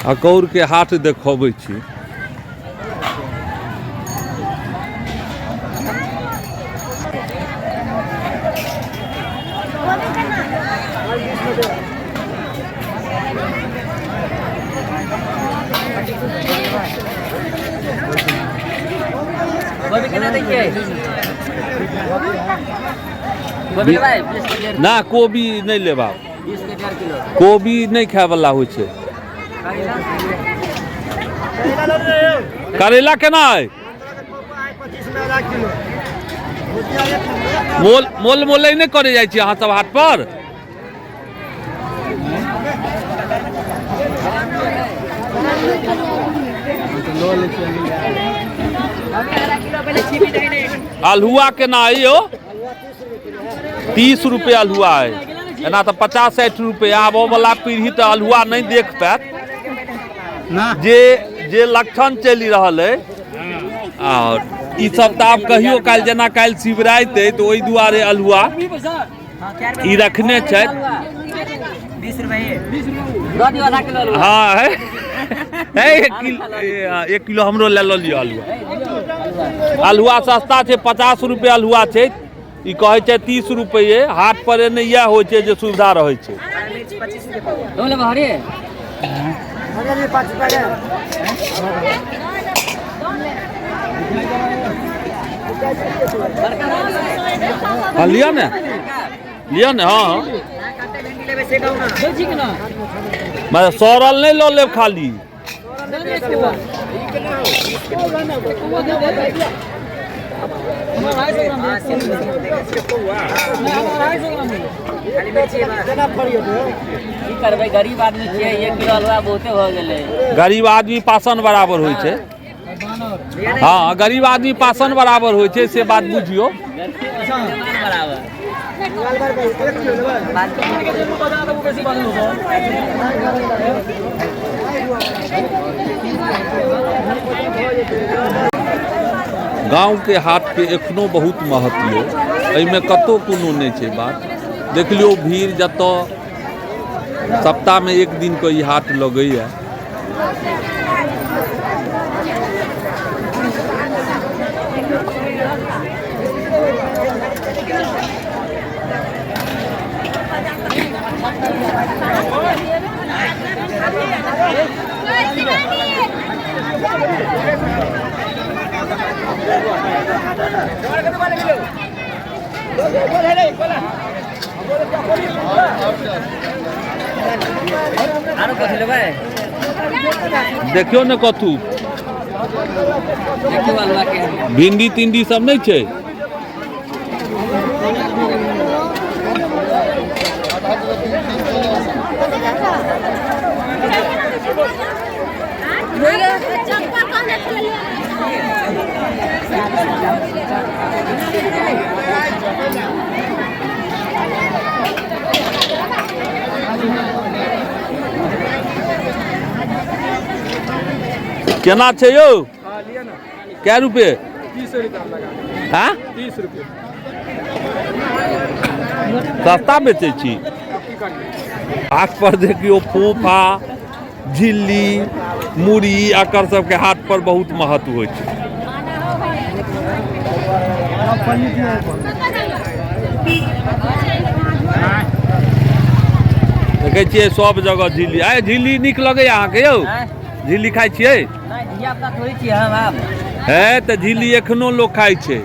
अकौरके हाट देखबै छी। ना कोबी नहि लेब आब, कोबी नहि खायवला होइ छै। करैला केना अइ? मोल मोल मोलै नहि करै जाइ छी अहाँ सब हाट पर? अल्हुआ केना अइ यौ? 30 रुपए अल्हुआ अइ। एना तऽ 50-60 रुपए। आबऽ वाला पीढ़ी तऽ अल्हुआ नहि देख पायत जे जे लक्षण चलि रहल अइ। आओर ई सब तऽ आब कहियो काल्हि, जेना काल्हि शिवराति अइ, तऽ ओहि दुआरे अल्हुआ ई रखने छथि। हँ है है, 1 किलो, 1 किलो हमरो लए लऽ लिअ अल्हुआ। अल्हुआ सस्ता छै, 50 रुपए अल्हुआ छै, ई कहै छै 30 रुपैए। हाट पर एने इएह होइ छै जे सुविधा रहै छै। हँ, लिअ ने, लिअ ने। हँ, मतलब सड़ल नहि लऽ लेब खाली। की करबै, गरीब आदमी छियै, 1 किलो अलुआ बहुते भऽ गेलै। गरीब आदमी पाषाण बराबर होइ छै। हँ, गरीब आदमी पाषाण बराबर होइ छै, से बात बुझियौ। बराबर। गाँवके हाटके एखनो बहुत महत्व यऽ, एहिमे कतहु कोनो नहि छै बात। देख लियौ भीड़ जतऽ सप्ताहमे एक दिनके ई हाट लगैए। आरो कथी लेबै? देखियौ ने कथू। देखियौ अलुआ के। भिंडी तिंडी सब नहि छै? केना छै यौ? कै रुपए? हाँ, सस्ता बेचै छी हाट पर। देखियौ, फोफा, झिल्ली, मुरही, एकर सबके हाट पर बहुत महत्व होइ छै। देखै छियै सब जगह झिल्ली। आइ झिल्ली नीक लगैया अहाँके यौ? झिल्ली खाइ छियै? नहि, धिया पुता थोड़ी छियै हम आब। है तऽ झिल्ली एखनो लोक खाइ छै।